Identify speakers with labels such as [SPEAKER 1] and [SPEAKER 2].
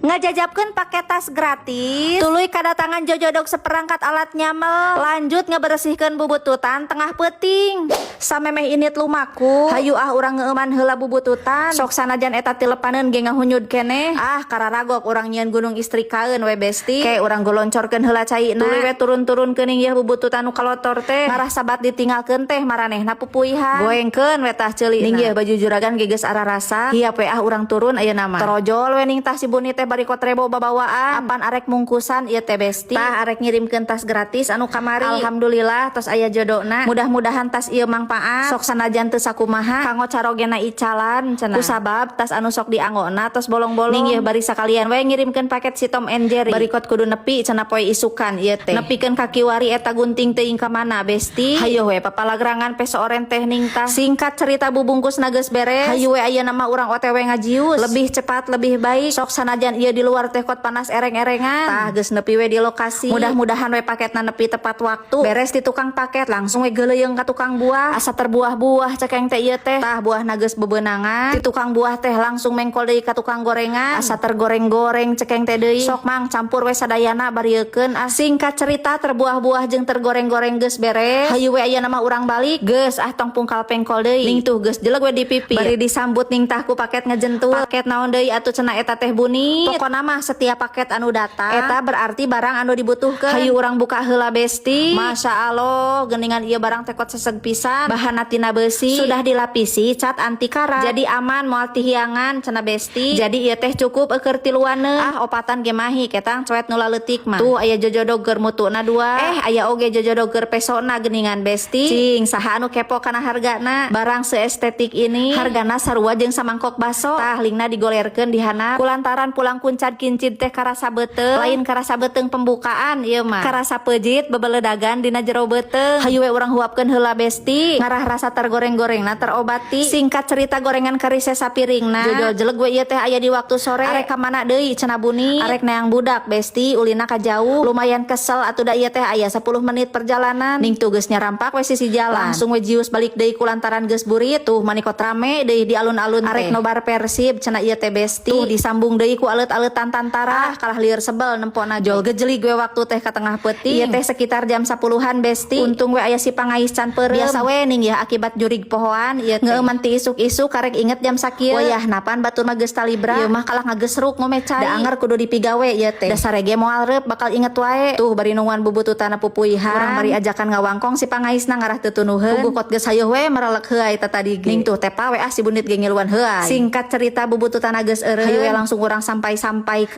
[SPEAKER 1] Ngajajabkeun paket tas gratis. Tuluy kadatangan jojodog seperangkat alat nyamel. Lanjut ngebersihkeun bubututan tengah peuting. Samemeh indit lumaku. Hayu ah, urang ngeueuman heula bubututan. Sok sanajan eta tilepaneun ge ngahunyud keneh. Ah, kararagok urang nyieun gunung istrikaeun we, besti. Ke urang goloncorkeun heula caina. Tuluy we turun-turun keuning yeuh bubututan nu kalotor teh. Ngarah sabat ditinggalkeun teh maranehna pupuihan. Goengkeun we tah ceuli. Ning yeuh baju juragan ge geus ararasa. Hiap we ah, urang turun ayeuna mah. Torojol we ning tah si Buni teh bari kotrebo babawaan. Apan arek mungkusan ieu teh, besti? Tah, arek ngirimkeun tas gratis anu kamari. Alhamdulillah tos aya jodona. Mudah-mudahan tas ieu mangpaat. Sok sanajan teu sakumaha kanggo carogena icalan cenah. Kusabab tas anu sok dianggona tos bolong-bolong. Ning yeuh bari sakalian we ngirimkeun paket si Tom and Jerry. Bari kot kudu nepi cenah poe isukan ieu teh. Nepikeun ka kiwari eta gunting teuing ka mana, besti. Hayo we papalagrangan peso oren teh ning tah. Singkat cerita, bubungkus geus beres. Hayu we ayeuna mah urang OTW ngajius. Lebih cepat lebih baik. Sok sanajan ieu di luar teh kot panas ereng-erengan. Tah, geus nepi we di lokasi. Mudah-mudahan we paketna nepi tepat waktu. Beres di tukang paket langsung we geuleuyeung ka tukang buah. Asa terbuah-buah cekeng teh ieu teh. Tah, buahna geus bebenangan. Di tukang buah teh langsung mengkol deui ka tukang gorengan. Asa tergoreng-goreng cekeng teh deui. Sok mang, campur we sadayana, bariekeun ah. Singkat cerita, terbuah-buah jeung tergoreng-goreng geus beres. Hayu we ayeuna mah urang balik. Geus ah, tong pungkal pengkol deui. Ning tuh geus jeleg we di pipi. Bari disambut ning tah ku paket ngejentul. Paket naon deui atuh cenah eta teh, Buni? Pokona mah setiap paket anu datang eta berarti barang anu dibutuhkeun. Hayu urang buka heula, besti. Masya Allah, geningan ieu barang teh kot seseg pisan. Bahanna tina besi, sudah dilapisi cat anti karat. Jadi aman moal tihiangan cenah, besti. Jadi ieu teh cukup eukeun tiluaneun. Ah, opatan ge mahi ketang coet nu laleutik mah. Tuh aya jojodog keur mutuna dua. Eh, aya oge jojodog keur pesona geningan, besti. Cing, saha anu kepo kana hargana? Barang seestetik ini hargana sarua jeung samangkok baso. Tah, linkna digolerkeun di handap. Kulantaran pulang kuncad kincid teh karasa beuteung, lain karasa beuteung pembukaan ieu mah. Karasa peujit bebeledagan dina jero beuteung. Hayu we urang huapkeun heula, besti. Ngarah rasa tergoreng-gorengna terobati. Singkat cerita, gorengan karise sapiringna. Jojol jeleg we ieu teh aya di waktu sore. Arek ka mana deui cenah Buni? Arek neang budak, besti, ulina ka jauh. Lumayan kesel atuh da ieu teh aya 10 menit perjalanan. Ning tuh geus nyarampak we sisi jalan. Langsung we jius balik deui kulantaran geus burit. Tuh mani kot rame deui di alun-alun. Arek nobar Persib cenah ieu teh, besti. Tuh disambung deui ku alet-aletan tantara. Ah, kalah lieur sebel nempona. Jol gejelig we waktu teh ka tengah peuting. Ieu teh sekitar jam 10-an, besti. Untung we aya si pangais can peureum. Biasa we ning ya akibat jurig pohoan ieu teh. Ngeueuman ti isuk-isuk karek inget jam sakieu. Wayah napan batur mah geus talibra. Ieu mah kalah ngagesruk ngome cai. Da anger kudu dipigawe ieu teh. Da sarege moal reup bakal inget wae. Tuh bari nungguan bubututan pupuihan. Urang bari ajakan ngawangkong si pangaisna ngarah teu tunuheun. Puguh kot geus hayoh we merelek heuay ta tadi ge. Ning tuh tepa we ah, si Bunit ge ngiluan heuay. Singkat cerita, bubututan geus eureun. Hayu we langsung urang sampai-sampai.